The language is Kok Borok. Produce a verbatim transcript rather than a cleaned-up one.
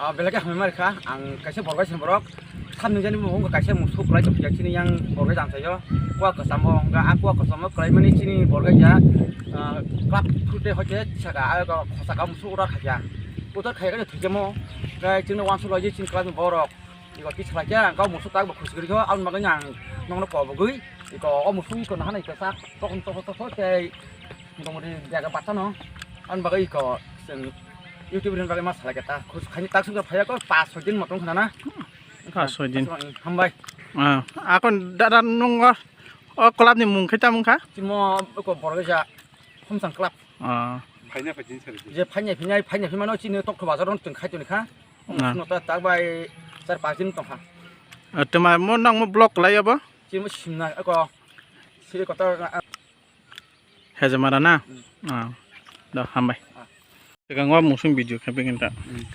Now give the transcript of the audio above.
Ah, belai khe hamya kha, ang kaisa borok kaisa borok, samni jani bo wngkha kaisa musuk kwlai tongkha chini yang borok jang sayo, kua kwchamo wngkha, a kua kwchamo kwlai mani chini borok ya, ah, club thute hoite saka, a khosa ka musuk ura khaikha, utor khaikha thwijamo, kai chini wansuk lai chini club ni borok, iko kisa khaikha, ang kau musuk tak bo khusi kwrwi kho, aboni bagwi ang nokno kobogwi, iko o musuk iko nahanai kisa, tokon tokon tokon tei, motamoti jaga bacha no, aboni bagwi iko chwng YouTube ni bagwi ma salai kha ta, khus khaini tak sung phaiya ko pas soi din motom khna na. Pas soi din. Hambai. Ah, akon dada nung o, o club ni mung khe ta mung kha? Chimo ko borok ja Homsang club. Ah. Phaina phaijin sari. Je phaina phinai, phaina phimano chini tok bazar on tong khai toni kha. Ah. No ta tak bai char pas din tong kha. Ah, tuma mo nang mo block lai abo? Chimo simna ko. Siri kota. Hejamara na? Hmm. Ah. Da hambai. Ah. Tegang wa musung video khe begin ta. Hmm.